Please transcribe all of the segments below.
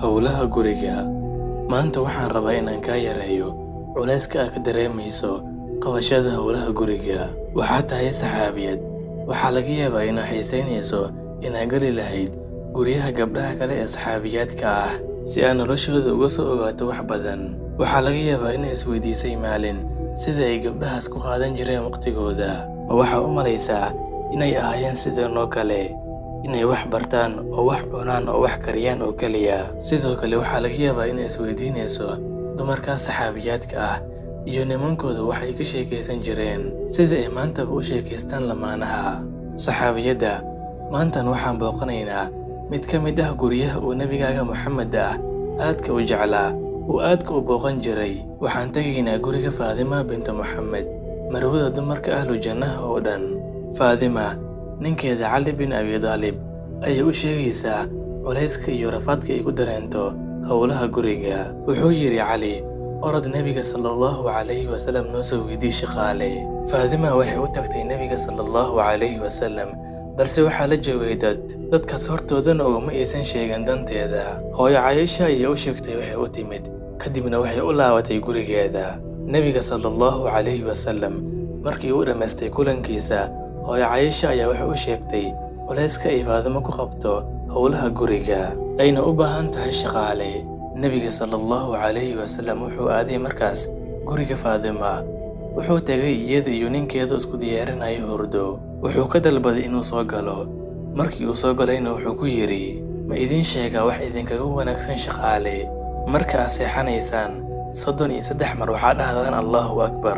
Howlaha guriga. Maanta waxaan rabaa inaan kaa yareeyo culayska aad ka dareemayso qabashada howlaha guriga. Waxaad tahay saxaabiyad. Waxaa laga yaabaa inaad xiisaynayso inaad geli lahayd guryaha gabdhaha kale ee saxaabiyaadka ah si aad noloshooda uga soo ogaato wax badan. Waxaa laga yaabaa inaad isweydiisay maalin sida ay gabdhahaas ku qaadan jireen waqtigooda. Ma waxaad u malaysaa inay ahaayeen sideen oo kale, inay wax bartaan oo wax cunaan oo wax kariyaan oo kaliya? Sidoo kale waxaa laga yaabaa inaad isweydiinayso dumarkaas saxaabiyaadka ah iyo nimankooda wax ay ka sheekaysan jireen, sida ay maantaba u sheekaystaan lamaanaha. Saxaabiyadda, maantan waxaan booqanaynaa mid ka mid ah guryaha uu nabigaaga Muxamed ah aadka u jeclaa, uu aadka u booqan jiray. Waxaan tegaynaa guriga Faadima bintu Muxamed, marwada dumarka ahlu jannaha oo dhan. Faadima, ninkeeda Cali bin Abi Daalib, ayay u sheegaysaa culayska iyo rafaadka ay ku dareento howlaha guriga. Wuxuu yidhi Cali, orod Nebiga sallallahu calayhi wasallam noo soo weydii shaqaale. Faadima waxay u tagtay Nebiga sallallahu calayhi wasallam, balse waxaa la joogay dad. Dadkaas hortoodana ugama aysan sheegin danteeda. Hooyo Caayisha ayay u sheegtay waxay u timid, kadibna waxay u laabatay gurigeeda. Nebiga sallallahu calayhi wasallam markii uu dhammaystay kulankiisa, hooyo Caayisha ayaa waxay u sheegtay culayska ay Faadimo ku qabto howlaha guriga, ayna u baahan tahay shaqaale. Nebiga sallallahu calayhi wasallam wuxuu aaday markaas guriga Faadima. Wuxuu tegay iyada iyo ninkeeda isku diyaarinaya hurdo. Wuxuu ka dalbaday inuu soo galo. Markii uu soo galayna wuxuu ku yidhi, ma idin sheegaa wax idinkaga wanaagsan shaqaale? Marka aad seexanaysaan, 33 mar waxaa dhahdaan Allahu Akbar,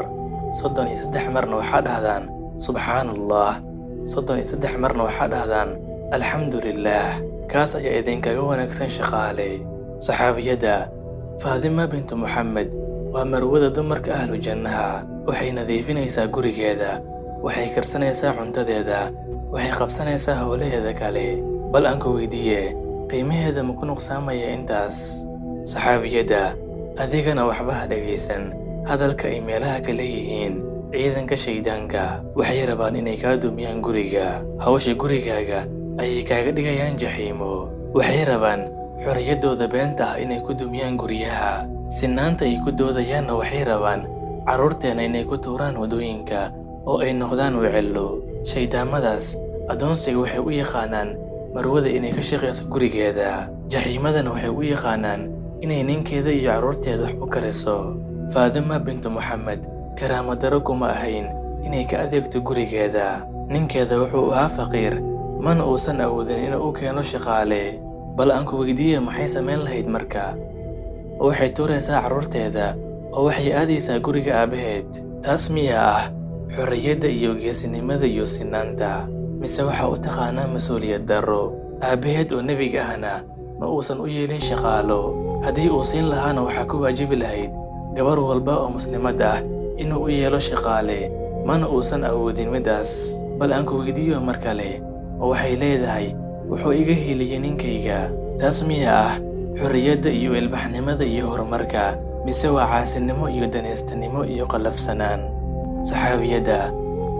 33 marna waxaa dhahdaan Subxaanallah, 33 marna waxaa dhahdaan Alxamdulillaah. Kaas ayaa idinkaga wanaagsan shaqaale. Saxaabiyadda Faadima bintu Muxamed waa marwada dumarka ahlu jannaha. Waxay nadiifinaysaa gurigeeda, waxay karsanaysaa cuntadeeda, waxay qabsanaysaa howlaheeda kale. Bal aan ku weydiiye, qiimaheeda ma ku nuqsaamaya intaas? Saxaabiyadda, adigana waxba ha dhegaysan hadalka ay meelaha ka leeyihiin ciidanka shaydaanka. Waxay rabaan inay kaa dumiyaan guriga. Hawsha gurigaaga ayay kaaga dhigayaan jaxiimo. Waxay rabaan xorriyaddooda beenta ah inay ku dumiyaan guryaha. Sinaanta ay ku doodayaanna waxay rabaan carruurteena inay ku tuuraan waddooyinka oo ay noqdaan wecello. Shayddaamadaas addoonsiga waxay u yaqaanaan marwada inay ka shaqayso gurigeeda. Jaxiimadana waxay u yaqaanaan inay ninkeeda iyo carruurteeda wax u kariso. Faadima bintu Muxamed karaamo darro kuma ahayn inay ka adeegto gurigeeda. Ninkeeda wuxuu ahaa faqiir, mana uusan awoodin inuu u keeno shaqaale. Bal aan ku weydiiye, maxay samayn lahayd marka? Ma waxay tuuraysaa carruurteeda oo waxay aadaysaa guriga aabbaheed? Taas miyaa ah xorriyadda iyo geesinimada iyo sinaanta? Mise waxaa u taqaanaa mas'uuliyad darro? Aabbaheed oo nebiga ahna ma uusan u yeelin shaqaalo. Haddii uu siin lahaana waxaa ku waajibi lahayd gabar walba oo muslimad ah inuu u yeelo shaqaale, mana uusan awoodin middaas. Bal aan ku weydiiyo mar kale, ma waxay leedahay wuxuu iga hiiliyey ninkayga? Taas miyaa ah xorriyadda iyo ilbaxnimada iyo horumarka? Mise waa caasinimo iyo danaystanimo iyo qallafsanaan? Saxaabiyadda,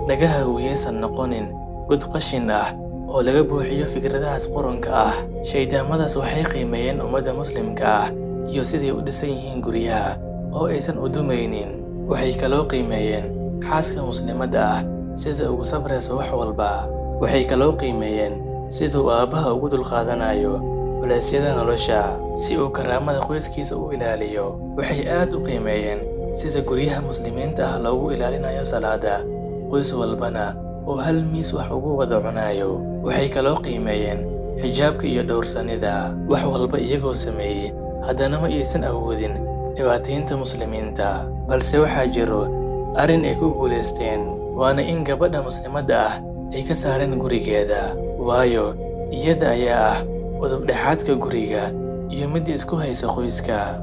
dhagaha wiyaysan noqonin god qashin ah oo laga buuxiyo fikradahaas qurunka ah. Shayddaamadaas waxay qiimeeyeen ummadda muslimka ah iyo siday u dhisan yihiin guryaha oo aysan u dumaynin. Waxay kaloo qiimeeyeen xaaska muslimadda ah sida ugu sabrayso wax walba. Waxay kaloo qiimeeyeen sida uu aabbaha ugu dulqaadanayo culeysyada nolosha si uu karaamada qoyskiisa u ilaaliyo. Waxay aad u qiimeeyeen sida guryaha muslimiinta ah loogu ilaalinayo salaada, qoys walbana uu hal miis wax ugu wada cunayo. Waxay kaloo qiimeeyeen xijaabka iyo dhowrsanida. Wax walba iyagoo sameeyey, haddana ma aysan awoodin dhibaataynta muslimiinta. Balse waxaa jiro arrin ay ku guulaysteen, waana in gabadha muslimadda ah ay ka saareen gurigeeda, waayo iyada ayaa ah udub dhexaadka guriga iyo midda isku haysa qoyska.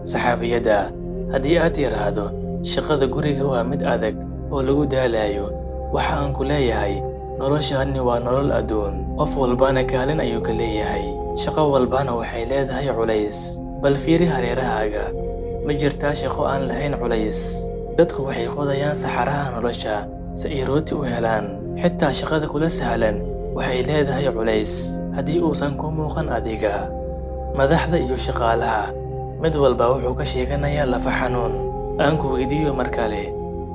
Saxaabiyadda, haddii aad tiraahdo shaqada guriga waa mid adag oo lagu daalayo, waxa aan ku leeyahay noloshani waa nolol adduun, qof walbana kaalin ayuu ka leeyahay, shaqo walbana waxay leedahay culays. Bal fiiri hareerahaaga, ma jirtaa shaqo aan lahayn culays? Dadku waxay qodayaan saxaraha nolosha si ay rooti u helaan. Xitaa shaqada kula sahlan waxay leedahay culays haddii uusan ku muuqan adiga. Madaxda iyo shaqaalaha, mid walba wuxuu ka sheeganayaa lafa xanuun. Aan ku weydiiyo mar kale,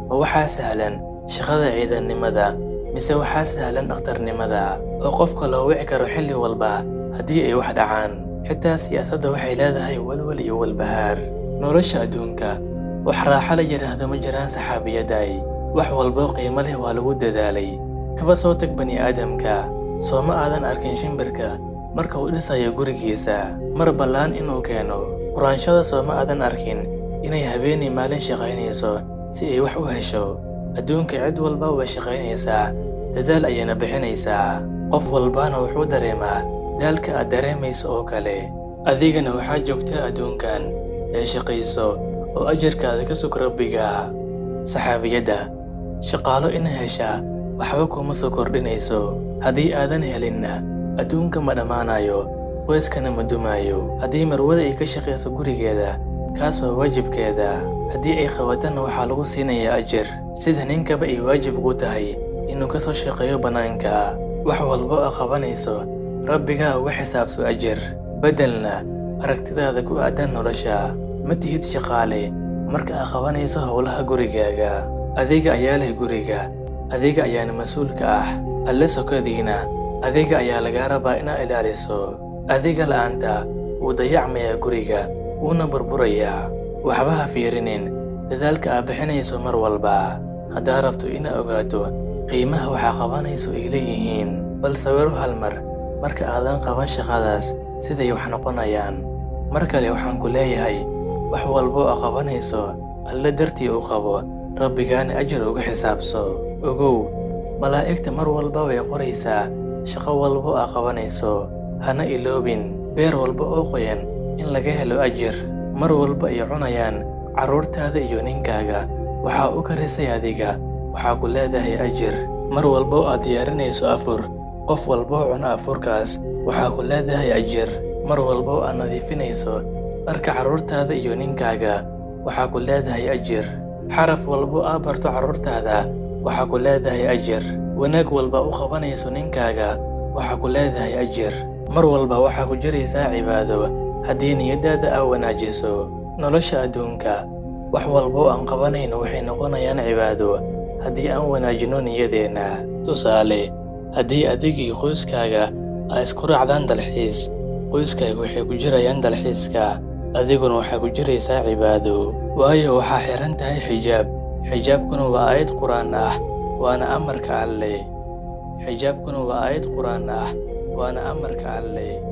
ma waxaa sahlan shaqada ciidannimada mise waxaa sahlan dhakhtarnimada oo qofka loo wici karo xilli walba haddii ay wax dhacaan? Xitaa siyaasadda waxay leedahay walwal iyo walbahaar. Nolosha adduunka, wax raaxo la yiraahdo ma jiraan saxaabiyaday. Wax walbo qiimo leh waa lagu dadaalay. Kaba soo tag bani'aadamka, soo ma aadan arkin shimbirka marka uu dhisayo gurigiisa, mar ballaan inuu keeno. Quraanshada soo ma aadan arkin inay habeenii maalin shaqaynayso si ay wax u hesho. Adduunka cid walba way shaqaynaysaa, dadaal ayayna bixinaysaa. Qof walbana wuxuu dareemaa daalka aad dareemayso oo kale. Adigana waxaa joogtaa adduunkan ee shaqayso oo ajarkaada ka sug Rabbiga. Saxaabiyadda, shaqaalo ina heshaa waxba kuma soo kordhinayso. Haddii aadan helinna, adduunka ma dhammaanayo, qoyskana ma dumaayo. Haddii marwada ay ka shaqayso gurigeeda, kaas waa waajibkeeda. Haddii ay qabatana waxaa lagu siinayaa ajir, sida ninkaba ay waajib ugu tahay inuu ka soo shaqeeyo bannaanka. Wax walba oo qabanayso, Rabbigaa uga xisaabso ajir. Beddelna aragtidaada ku aaddan nolosha. Ma tihid shaqaale marka aad qabanayso howlaha gurigaaga. Adiga ayaa leh guriga, adiga ayaana mas'uulka ah. Alle sokodiina, adiga ayaa lagaa rabaa inaad ilaaliso. Adiga la'aanta wuu dayacmayaa guriga, wuuna burburayaa. Waxba ha fiirinin dadaalka aad bixinayso mar walba. Haddaad rabto inaad ogaato qiimaha waxa qabanayso ay leeyihiin, bal sawiro hal mar marka aadan qaban shaqadaas siday wax noqonayaan. Mar kale waxaan ku leeyahay, wax walba oo qabanayso Alle dartii u qabo, Rabbigaana ajar uga xisaabso. Ogow, malaa'igta mar walba way qoraysaa shaqo walba oo aad qabanayso. Hana iloobin beer walba oo qoyan in laga helo ajir. Mar walba ay cunayaan carruurtaada iyo ninkaaga, waxaa u karisay adiga, waxaa ku leedahay ajir. Mar walba oo aad diyaarinayso afur, qof walba oo cuna afurkaas, waxaa ku leedahay ajir. Mar walba oo aad nadiifinayso dharka carruurtaada iyo ninkaaga, waxaa ku leedahay ajir. Xaraf walba oo aad barto carruurtaada, waxaa ku leedahay ajir. Wanaag walba u qabanayso ninkaaga, waxaa ku leedahay ajir. Mar walba waxaa ku jiraysaa cibaado haddii niyadaada aad wanaajiso. Nolosha adduunka, wax walba oo aan qabanayno waxay noqonayaan cibaado haddii aan wanaajino niyadeenna. Tusaale, haddii adiga iyo qoyskaaga ay isku raacdaan dalxiis, qoyskaaga waxay ku jirayaan dalxiiska, adiguna waxaa ku jiraysaa cibaado. Waayo waxaa xiran tahay xijaab. Xijaabkuna waa aayad Qur'aan ah, waana amarka Alle. Xijaabkuna waa aayad Qur'aan ah, waana amarka Alle.